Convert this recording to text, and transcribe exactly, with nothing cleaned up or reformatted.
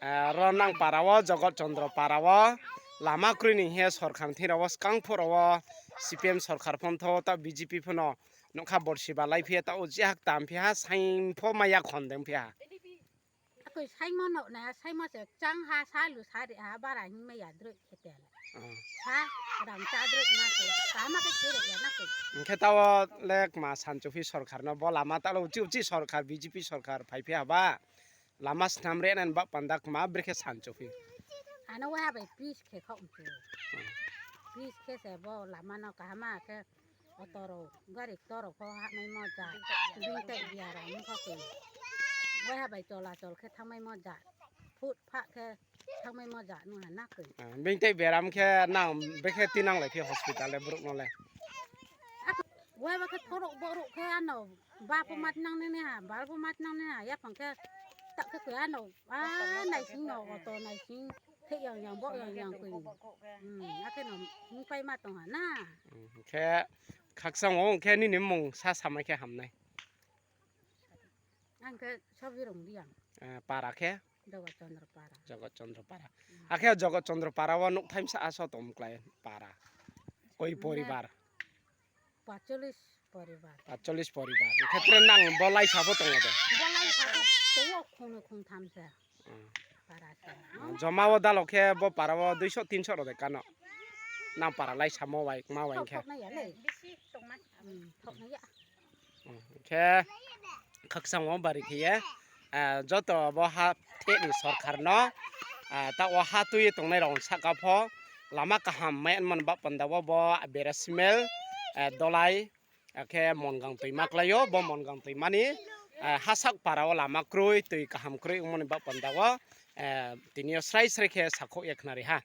Ro nang para wo, Jogot Chondro para wo lama kroi ni hing ye sorkar ni thing rao wo skang phuh rao wo C P M sorkar pho tho, taoh B J P pho no nukha borsi ba lai phi ye, taoh uchih ha ktam phi ha, saing pho mai ya khon deng phi ha. Akoi saingmo no nai, saingmo se kchang ha, salu sari ha, bara hing mai ya droi khe te le. Sa, rang chá droi ma se, kaham khe khe re ya na koi. Hing khe taoh wo le kma sanchu phi sorkar no, bo lama taoh le uchih uchih sorkar, B J P sorkar phai phi ha ba, lama snam re nani baoh panda kma brekhe sanchu phi. Ano waiha bai pitch khe khaoh mchu. Pitch khe se bo lama no kaham khe auto rao, gari ktor rao pho hahmaimo ja, being tei biaram ong kha koi. Waiha bai cholachol khe thanngmaimo ja, phut phah khe thanngmaimo ja nung ha na koi. Being tei biaram khe nang brekhe tinang lai phi hospital le brouh no le. Waiha ba khe thorouh bohrouh khe ano ba pho ma tinang nini ha, bal pho ma tinang nini ha, yaphang khe taoh khe koi ano, a, naising no auto naising, theh yang yang, boh yang yang koi. Akhe no hingpai ma tong ha na. Khe khakchang wo ong khe nini mmung sa samai khe ham nai. Ang khe Sobirung Reang. Para khe? Jogot Chondro para. Akhe Jogot Chondro para wo nouhthai bsa aso tong mklái para? Koi poribar? Patchollis poribar. Patchollis poribar. Khe tre nang bo laisa pho tong de? Bo laisa pho tong wo khongnoi khongtham se. Joma wo dalo khe bo para wo duiso tinso rao de kano? Nang para laisamo bai kma bai khe. Khe khakchang wo bari khe ye, joto bo ha theh ni sorkar no, taoh wo ha tui ye tongnai rao sahka pho, lama kaham mai anmo ni baoh panda wo bo Berasimel, Dolai, akhe Mongang toima klái ou, bo Mongang toima ni, hasak para wo lama kroi, tui kaham kroi ongmo ni baoh panda wo, tini yo srai srai khe sakhouh ye khnari ha.